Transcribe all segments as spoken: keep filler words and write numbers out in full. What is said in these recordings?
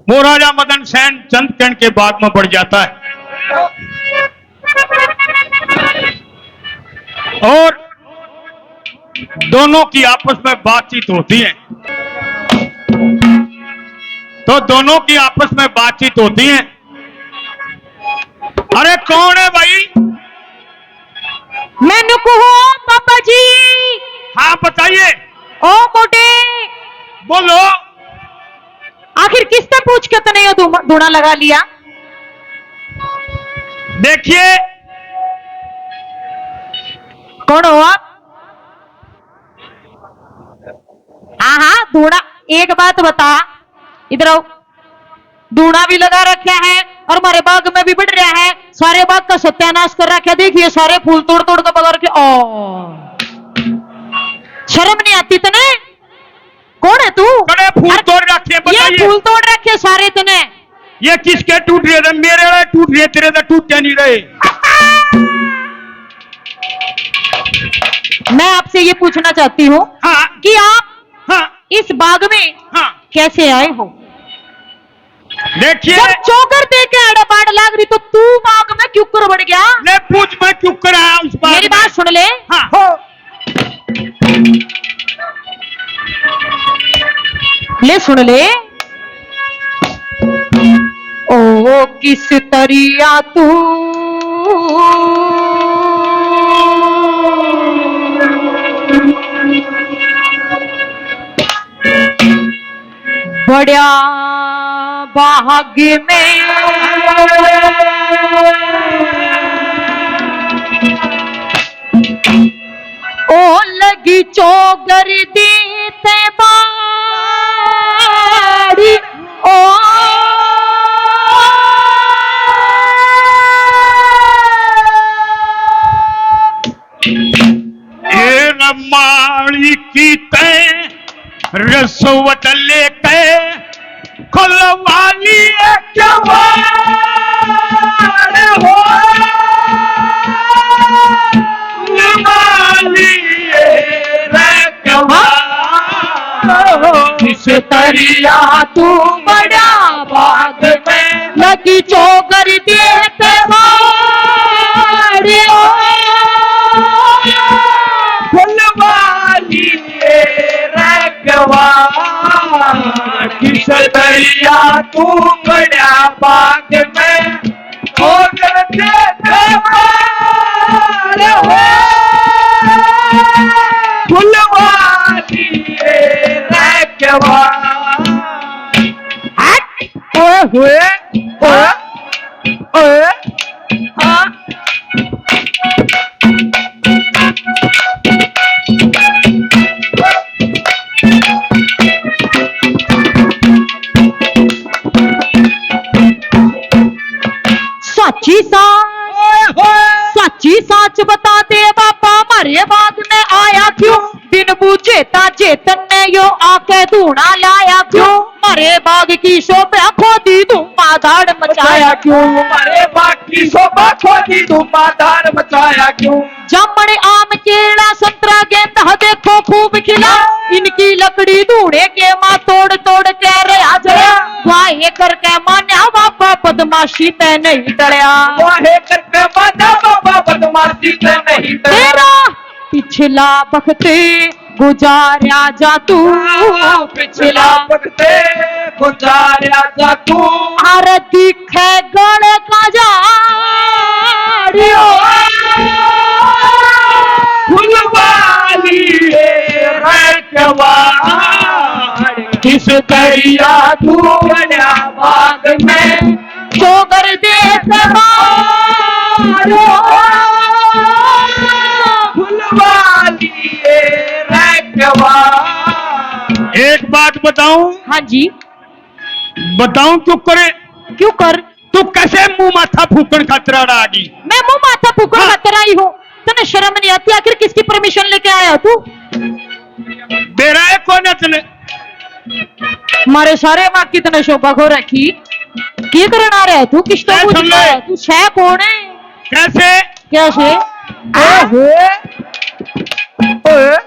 वो राजा मदन सेन चंद किरण के बाग में बढ़ जाता है और दोनों की आपस में बातचीत होती है। तो दोनों की आपस में बातचीत होती है। अरे कौन है भाई? मैं नुकू हूँ पापा जी। हाँ बताइए। ओ मोटे, बोलो। आखिर किससे पूछ के तने यो धूम- धूणा लगा लिया? देखिए। कौन हो आप? हाँ हाँ, धूणा। एक बात बता, इधर आओ। धूणा भी लगा रखा है और हमारे बाग में भी बढ़ रहा है। सारे बाग का सत्यानाश कर रखा है। देखिए, सारे फूल तोड़ तोड़ के बगा रखे। ओ, शर्म नहीं आती तने? कौन है तू? कड़े फूल तोड़ रखे हैं, ये बताइए। फूल तोड़ रखे सारे तने। ये किसके टूट रहे थे? मेरे वाले टूट रहे, तेरे तो टूट नहीं रहे। मैं आपसे ये पूछना चाहती हूँ हाँ। कि आप हाँ। इस बाग में हाँ। कैसे आए हो? देखिए। जब चोकर दे के आड़े बाड़ लाग रही तो तू बाग में क्यों कर बढ़ गया? ले पूछ, मैं क्यों कर आया उस बाग मेरी में? बात सुन ले। हाँ। हो। ले सुन ले। ओ किस तरिया तू बड़ा भाग में ओ लगी चोगर दी ते बाड़ी। ओ ए रमाली की तै रसवत लेके खुलवाली ए केवाड़ हो। खुलवाली ए रे केवाड़। किस तरिया तू बड़ा बाग में लगी चोगर दे ते बाड़ी। ओ फुलवाली ए रखवा, किस दरिया तू बड़ा बाग में चोगर दे ते बाड़ी। ओ फुलवाली ए रखवा। हट। ओए होए, ओए, ओए, हाँ। साची साच, ओए होए। साची साच बता दे बाबा, मारे बाग में आया क्यों? बिन बूझे ताजे तन्ने यो आके धूणा लाया क्यों? मारे बाग की शोभा खोदी धुआंधार मचाया क्यों? मारे बाग की शोभा खोदी धुआंधार मचाया क्यों? जामण आम केला संतरा गेंदा देखो खूब खिला, इनकी लकड़ी धूणे के माँ तोड़ तोड़ के रहा जला। वाहे करके मान्या बाबा बदमाशी ते नहीं टलया। वाहे करके मान्या बाबा बदमाशी ते नहीं टलया। तेरा पिछला वक्त गुजारा जा तू, पिछला वक्त गुजारा जा तू। अरे दिखे गल का जाड़ियो। फुलवाली रखवा, किस दरिया तू बड़ा बाग में चोगर दे ते बाड़ो। फुलवाली रखवा। एक बात बताऊं? हाँ जी। बताऊं क्यों करे? क्यों कर? तू कैसे मुंह माथा फूकण खातर आड़ा आ गई? मैं मुंह माथा फूकण हाँ। खातर आई हूँ। तने शर्म नहीं आती? आखिर किसकी परमिशन लेके आया तू? बेरा है कौन है तने? मारे सारे माँ कितने शोभा खो रखी। की करण आ रहा है तू? किस तो ए, मुझे सुन ले। आया? तू छह कौन है? कैसे? कैसे? ओए, ओए।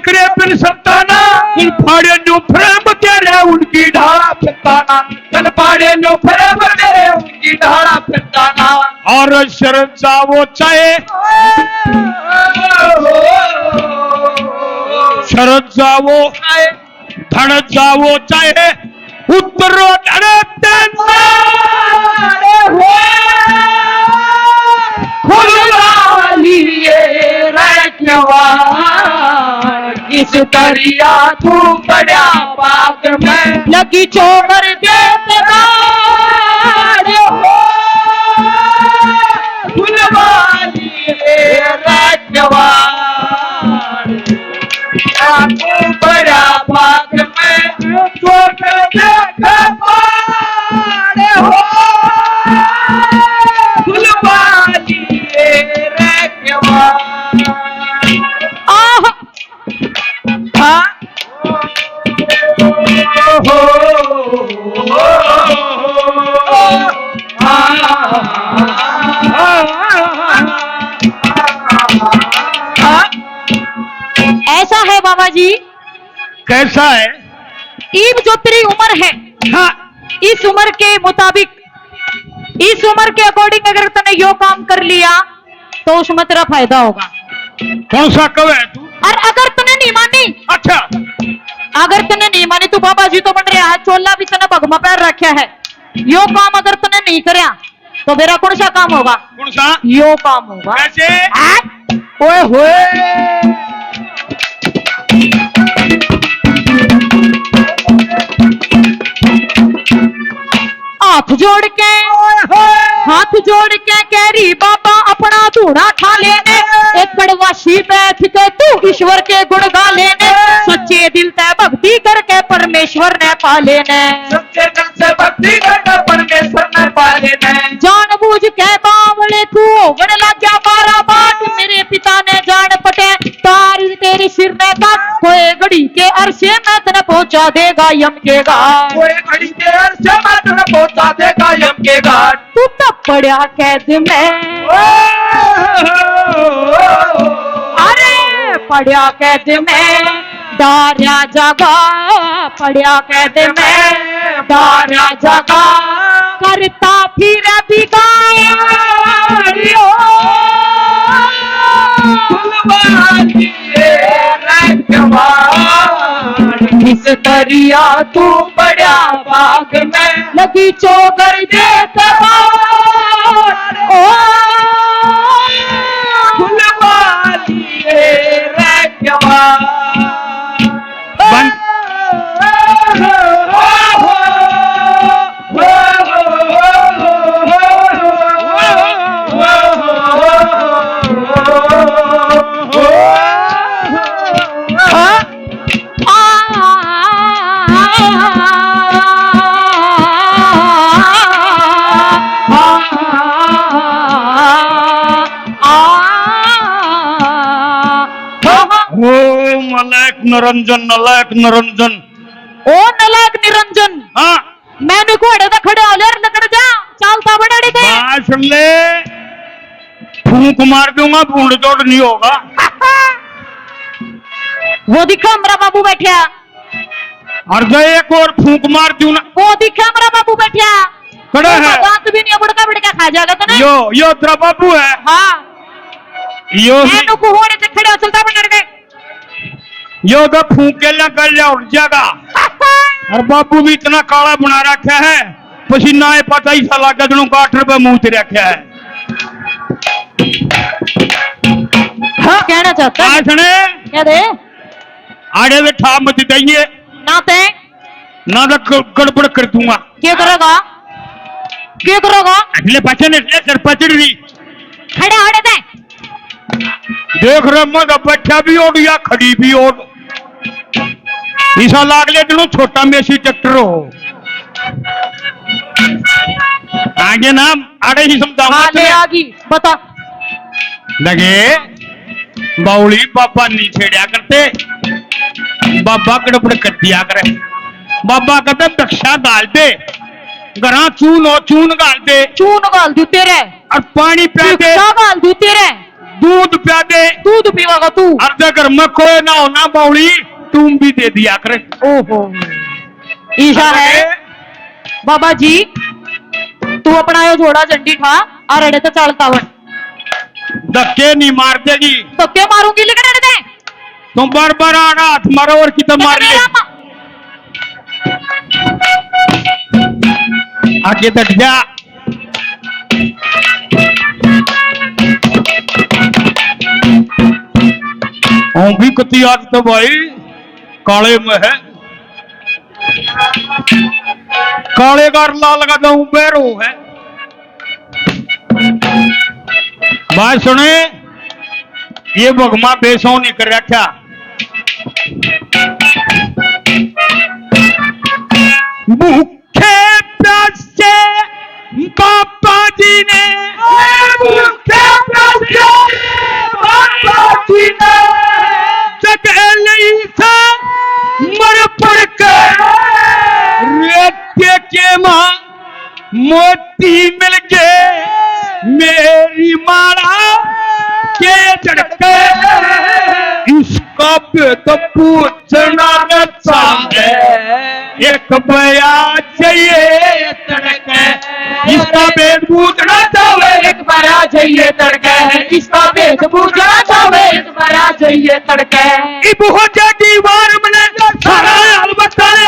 तेरे बिन संताना। तन पाड़े न्यू प्रेम तेरे उनकी ढाला फिरताना। तन पाड़े न्यू प्रेम तेरे उनकी ढाला फिरताना। और शरण जावो चाहे, शरण जावो, धन जावो चाहे उत्तरो धन तेरे। खुलवा लिए रे किवाड़, इस दरिया तू पड़ा पाक में। लगी चोकर दे ते बाड़ हो, खुलवा लिए रे किवाड़। तू पड़ा पाक में, चोकर दे ते बाड़ हो, खुलवा लिए रे किवाड़। आह! हाँ। ऐसा है बाबा जी। कैसा है? ईब जो तेरी उम्र है, हाँ। इस उम्र के मुताबिक, इस उम्र के according अगर तने यो काम कर लिया, तो उसमें तेरा फायदा होगा। कौन सा कवे है तू? और अगर तने नहीं मानी, अच्छा। अगर तने नहीं मानी, तू बाबा जी तो बन रहा है, चोला भी तने भगमा पहन रखा है, यो काम अगर तने नहीं करया, तो मेरा कौन सा काम होगा? कौन सा? यो काम होगा। कैसे? हाँ? ओए होए। हाथ जोड़ के, हाथ जोड़ के कह रही बाबा अपना धूड़ा खा लेने। एक कड़वासी बैठ के तू ईश्वर के गुण गा लेने। सच्चे दिल तै भक्ति करके परमेश्वर ने पा लेने। सच्चे दिल से भक्ति करके परमेश्वर ने पा लेने। जानबूझ के बावले तू होवण लाग्या बारा बाट। मेरे पिता ने जान पटे तार तेरे सिर ने काट। कोई घड़ी के अरसे में तने पहुंचा देगा यम के घाट। कोई घड़ी के अरसे में तने पहुंचा देगा यम के घाट। तू तो पड़ा कैद में। ओ, अरे पड़ा कैद में डारा जगा, पड़ा कैद में डारा जगा, करता फिर बिगाड़। खुलवा लिए रे किवाड़, इस दरिया तू पड़ा पाक में। लगी चोकर दे ते बाड़, ओ, खुलवा लिए रे किवाड़। बंद। ओ नलायक निरंजन, नलायक निरंजन। ओ नलायक निरंजन। हाँ। मैंने कोड़े तो खड़े हो ले, निकल जा, चालता बनाड़ी दे। बात सुन ले, फूंक मार दूंगा, भूंड जोड़ नहीं होगा। वो दिखा, हमारा बाबू बैठा। और जो एक और फूंक मार दूं ना। वो दिखा, हमारा बाबू बैठा। खड़ा वो है। दांत भी नहीं, बुड़का बुड़का खा जाएगा तने। यो, यो तेरा बाबू है। हाँ। यो मैं भी नुकु होने से खड़े हो, चलता बनाड़ी दे। यो तो फूंक के लग गया और जागा। और बाबू भी इतना काला बना रखा है, पसीना है, पता ही सा लगा, जणु गाटर पे मूत रखा है। हाँ, कहना चाहता है। हाँ, सुने। क्या दे? आड़े वे ठा मत जाइए। ना ते। ना तो ग-, गड़बड़ कर दूंगा। क्या करेगा? क्या करेगा? अगले पाछे ने इसलिए सर पचड़ रही। खड़े होने दे। देख रहे, मैं तो बैठा भी ओड या खड़ी भी ओड। ईसा लाग ले, जणु छोटा मेसी ट्रैक्टर हो। आगे ना, आड़े ही समझाऊंगा हाँ, ले तुझे। आ गई, बता। लगे, बावली बाबा नहीं छेड़या करते, बाबा गड़बड़ कर दिया करे। बाबा कहते, दक्षा गाल दे, घरा चून हो, चून गाल दे। चून गाल दू तेरे। और पानी प्या दे। दक्षा गाल दू तेरे। दूध प्या दे। दूध पीवागा तू। और अगर मैं कोई ना हो ना बावली, तुम भी दे दिया करे। ओहो, ईशा है। अरे। बाबा जी, तू अपना यो जोड़ा झंडी ठा, और अड़े तो चालता वन। धक्के नहीं मार देगी। धक्के मारूंगी, लेकिन अड़े दे। तुम बार बार आड़ा हाथ मारो और कितना मार ले। मेरा मा- आगे तक जा। हूँ भी कती आज तो भाई काले में है, काले का लाल का तो बैरो है। बात सुने, ये भगमा बेसो नहीं कर रखा। भूखे प्यासे बाबा जी ने, भूखे प्यासे बाबा जी ने जगह नहीं था मर पड़ के रेत के माँ मोती मिल गए मेरी माला के झड़के। इसका भेद बूझना न चाहे एक बया चाहिए तड़के। इसका भेद बूझना चाहे एक बया चाहिए तड़के। इसका भेद बूझना चाहे एक बया चाहिए तड़के। इब हो जा दीवार मने सारा हाल बताए।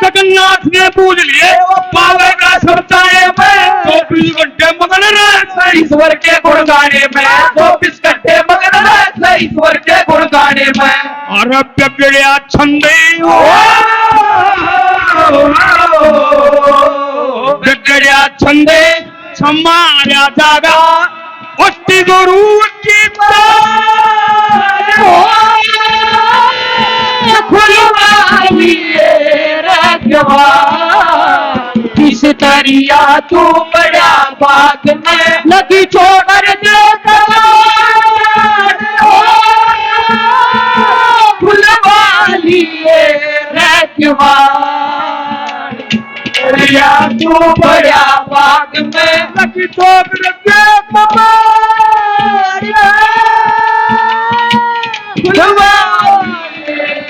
जगन्नाथ ने बूझ लिए, पावेगा सब जाने में। चौबीस घंटे मगन रहता ईश्वर के गुण गाने में, चौबीस घंटे मगन रहता ईश्वर के गुण गाने में। अरे बिगड़या छंदे, बिगड़या छंदे, समारा जागा, ओटी गुरु की खुलवाइए रखवा। किस दरिया तू बड़ा बाग में लगी छोड़ दे दीवार, खुलवा लिए रखवा। दरिया तू बड़ा बाग में लगी छोड़ दे दीवार, खुलवा लिए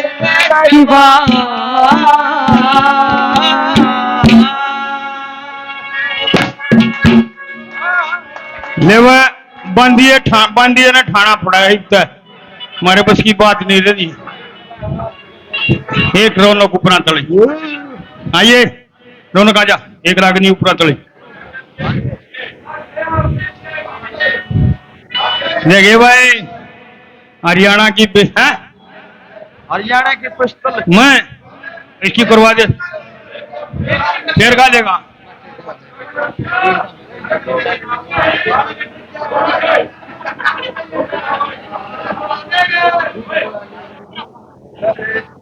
रखवा। ले वे बांदिए ठा-, बांदिए ने ठाणा पड़ा है इतना, हमारे बस की बात नहीं रही। एक रौनक ऊपरा तले। आइए, रौनक आजा, एक रागनी ऊपरा तले। देखिए भाई, हरियाणा की पि-, हैं? हरियाणा की पिस्टल। मैं इसकी करवा दे। फिर का देगा?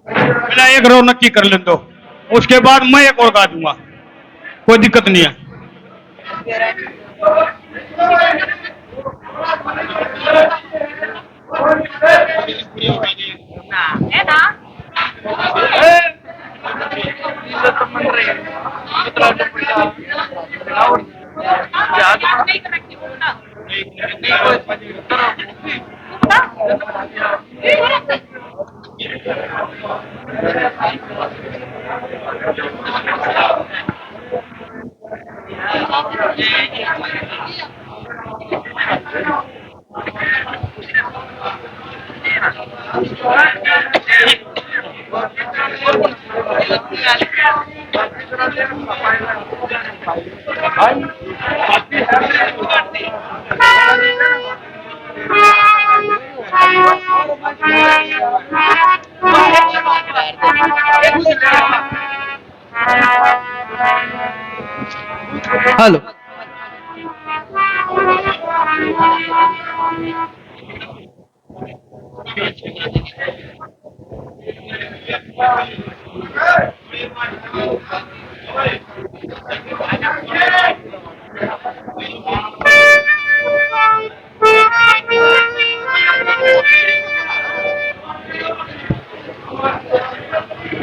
पहला एक रौनक की कर लेने दो, उसके बाद मैं एक और गा दूंगा, कोई दिक्कत नहीं है। हेलो।